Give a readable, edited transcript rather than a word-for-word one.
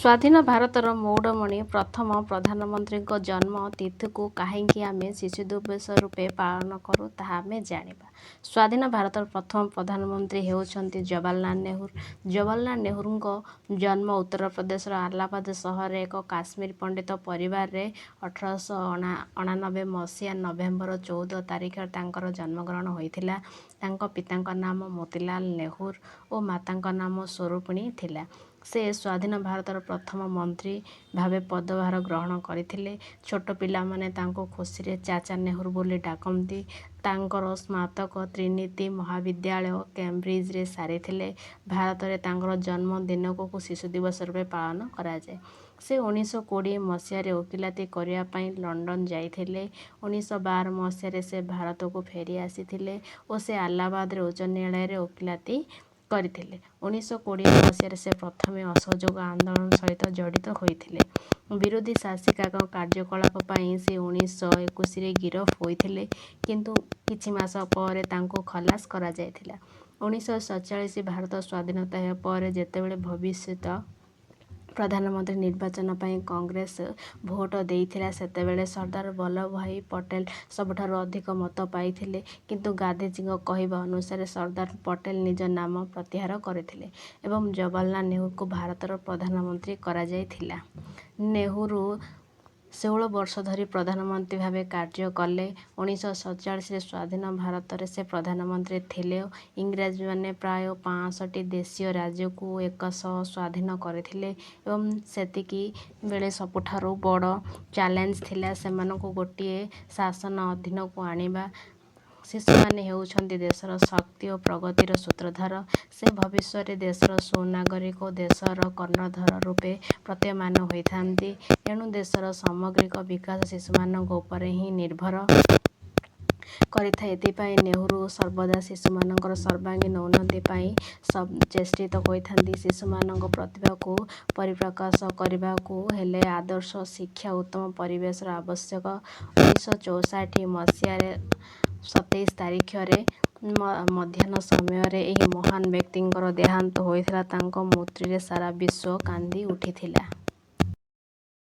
ସ୍ୱାଧୀନ ଭାରତର ମଉଡ଼ମଣି ପ୍ରଥମ ପ୍ରଧାନମନ୍ତ୍ରୀଙ୍କ ଜନ୍ମ ତିଥିକୁ କାହିଁକି ଆମେ ଶିଶୁ ଦିବସ ରୂପେ ପାଳନ କରୁ, ତାହା ଆମେ ଜାଣିବା। ସ୍ୱାଧୀନ ଭାରତର ପ୍ରଥମ ପ୍ରଧାନମନ୍ତ୍ରୀ ହେଉଛନ୍ତି ଜବାହରଲାଲ ନେହେରୁ। ଜବାହରଲାଲ ନେହେରୁଙ୍କ ଜନ୍ମ ଉତ୍ତରପ୍ରଦେଶର ଆହ୍ଲାବାଦ ସହରରେ ଏକ କାଶ୍ମୀର ପଣ୍ଡିତ ପରିବାରରେ 1889 ମସିହା ନଭେମ୍ବର 14 ତାରିଖରେ ତାଙ୍କର ଜନ୍ମଗ୍ରହଣ ହୋଇଥିଲା। ତାଙ୍କ ପିତାଙ୍କ ନାମ ମୋତିଲାଲ ନେହେରୁ ଓ ମାତାଙ୍କ ନାମ ସ୍ୱରୂପିଣୀ ଥିଲା। ସେ ସ୍ୱାଧୀନ ଭାରତର ପ୍ରଥମ ମନ୍ତ୍ରୀ ଭାବେ ପଦଭାର ଗ୍ରହଣ କରିଥିଲେ। ଛୋଟ ପିଲାମାନେ ତାଙ୍କୁ ଖୁସିରେ ଚାଚା ନେହେରୁ ବୋଲି ଡାକନ୍ତି। ତାଙ୍କର ସ୍ନାତକ ତ୍ରିନିତି ମହାବିଦ୍ୟାଳୟ, କେମ୍ବ୍ରିଜରେ ସାରିଥିଲେ। ଭାରତରେ ତାଙ୍କର ଜନ୍ମଦିନକୁ ଶିଶୁ ଦିବସ ରୂପେ ପାଳନ କରାଯାଏ। ସେ 1920 ମସିହାରେ ଓକିଲାତି କରିବା ପାଇଁ ଲଣ୍ଡନ ଯାଇଥିଲେ। 1912 ମସିହାରେ ସେ ଭାରତକୁ ଫେରି ଆସିଥିଲେ ଓ ସେ ଆହ୍ଲାବାଦରେ ଉଚ୍ଚ ନ୍ୟାୟାଳୟରେ ଓକିଲାତି କରିଥିଲେ। 1920 ମସିହାରେ ସେ ପ୍ରଥମେ ଅସହଯୋଗ ଆନ୍ଦୋଳନ ସହିତ ଜଡ଼ିତ ହୋଇଥିଲେ। ବିରୋଧୀ ଶାସିକାଙ୍କ କାର୍ଯ୍ୟକଳାପ ପାଇଁ ସେ 1921ରେ ଗିରଫ ହୋଇଥିଲେ, କିନ୍ତୁ କିଛି ମାସ ପରେ ତାଙ୍କୁ ଖଲାସ କରାଯାଇଥିଲା। 1947 ଭାରତ ସ୍ୱାଧୀନତା ହେବା ପରେ ଯେତେବେଳେ ଭବିଷ୍ୟତ ପ୍ରଧାନମନ୍ତ୍ରୀ ନିର୍ବାଚନ ପାଇଁ କଂଗ୍ରେସ ଭୋଟ ଦେଇଥିଲା, ସେତେବେଳେ ସର୍ଦ୍ଦାର ବଲ୍ଲଭ ଭାଇ ପଟେଲ ସବୁଠାରୁ ଅଧିକ ମତ ପାଇଥିଲେ। କିନ୍ତୁ ଗାନ୍ଧିଜୀଙ୍କ କହିବା ଅନୁସାରେ ସର୍ଦ୍ଦାର ପଟେଲ ନିଜ ନାମ ପ୍ରତ୍ୟାହାର କରିଥିଲେ ଏବଂ ଜବାହରଲାଲ ନେହେରୁଙ୍କୁ ଭାରତର ପ୍ରଧାନମନ୍ତ୍ରୀ କରାଯାଇଥିଲା। ନେହେରୁ 16 ବର୍ଷ ଧରି ପ୍ରଧାନମନ୍ତ୍ରୀ ଭାବେ କାର୍ଯ୍ୟ କଲେ। 1947ରେ ସ୍ୱାଧୀନ ଭାରତରେ ସେ ପ୍ରଧାନମନ୍ତ୍ରୀ ଥିଲେ। ଇଂରେଜମାନେ ପ୍ରାୟ 65 ଦେଶୀୟ ରାଜ୍ୟକୁ ଏକସହ ସ୍ୱାଧୀନ କରିଥିଲେ ଏବଂ ସେତିକି ବେଳେ ସବୁଠାରୁ ବଡ଼ ଚ୍ୟାଲେଞ୍ଜ ଥିଲା ସେମାନଙ୍କୁ ଗୋଟିଏ ଶାସନ ଅଧୀନକୁ ଆଣିବା। ଶିଶୁମାନେ ହେଉଛନ୍ତି ଦେଶର ଶକ୍ତି ଓ ପ୍ରଗତିର ସୂତ୍ରଧର। ସେ ଭବିଷ୍ୟତରେ ଦେଶର ସୁନାଗରିକ ଓ ଦେଶର କର୍ଣ୍ଣଧର ରୂପେ ପ୍ରତୀୟମାନ ହୋଇଥାନ୍ତି। ଏଣୁ ଦେଶର ସାମଗ୍ରିକ ବିକାଶ ଶିଶୁମାନଙ୍କ ଉପରେ ହିଁ ନିର୍ଭର କରିଥାଏ। ଏଥିପାଇଁ ନେହେରୁ ସର୍ବଦା ଶିଶୁମାନଙ୍କର ସର୍ବାଙ୍ଗୀନ ଉନ୍ନତି ପାଇଁ ଚେଷ୍ଟିତ ହୋଇଥାନ୍ତି। ଶିଶୁମାନଙ୍କ ପ୍ରତିଭାକୁ ପରିପ୍ରକାଶ କରିବାକୁ ହେଲେ ଆଦର୍ଶ ଶିକ୍ଷା, ଉତ୍ତମ ପରିବେଶର ଆବଶ୍ୟକ। 1964 ମସିହାରେ 27 ତାରିଖରେ ମଧ୍ୟାହ୍ନ ସମୟରେ ଏହି ମହାନ ବ୍ୟକ୍ତିଙ୍କର ଦେହାନ୍ତ ହୋଇଥିଲା। ତାଙ୍କ ମୃତ୍ୟୁରେ ସାରା ବିଶ୍ୱ କାନ୍ଦି ଉଠିଥିଲା।